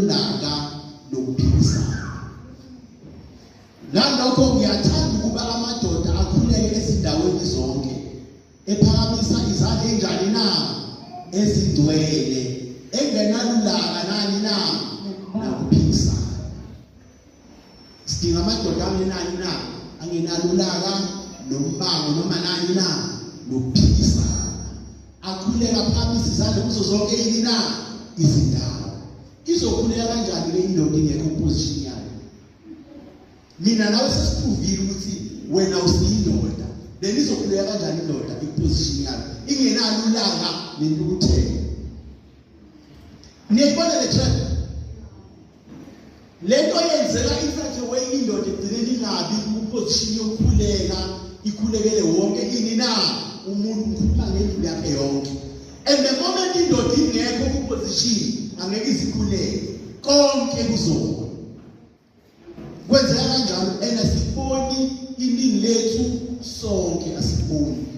Engenalulaka nokuphikisana. Ngalokho ngiyathanda ukuba amadoda akhuleke ezindaweni zonke, ephakamisa izandla enjani na? Ezingcwele, engenalulaka nani na? Nakuphikisana. Sidinga amadoda angenani na? Angenalulaka nombango noma nani na? Nokuphikisana. Akhuleka aphakamisa izandla kuzo zonke yini na? Izindawo. Izokhuleka kanjani le indoda ingekho position yayo? Mina nawe sesiphuvile ukuthi wena usiyindoda. Then izokhuleka kanjani indoda iposition yayo ingenalo ulaka nentukuthelo? Niyayibona le trap? Lento yenzeka in such a way indoda egcineni ingabi kuposition yokukhuleka, ikhulekele wonke ini na umuntu, ukhuluma ngendlu yakhe yonke. And the moment indoda ingekho kuposition, angeke izikhuleke, konke kuzowa. Kwenzeka kanjalo and asiboni iningi lethu, sonke asiboni.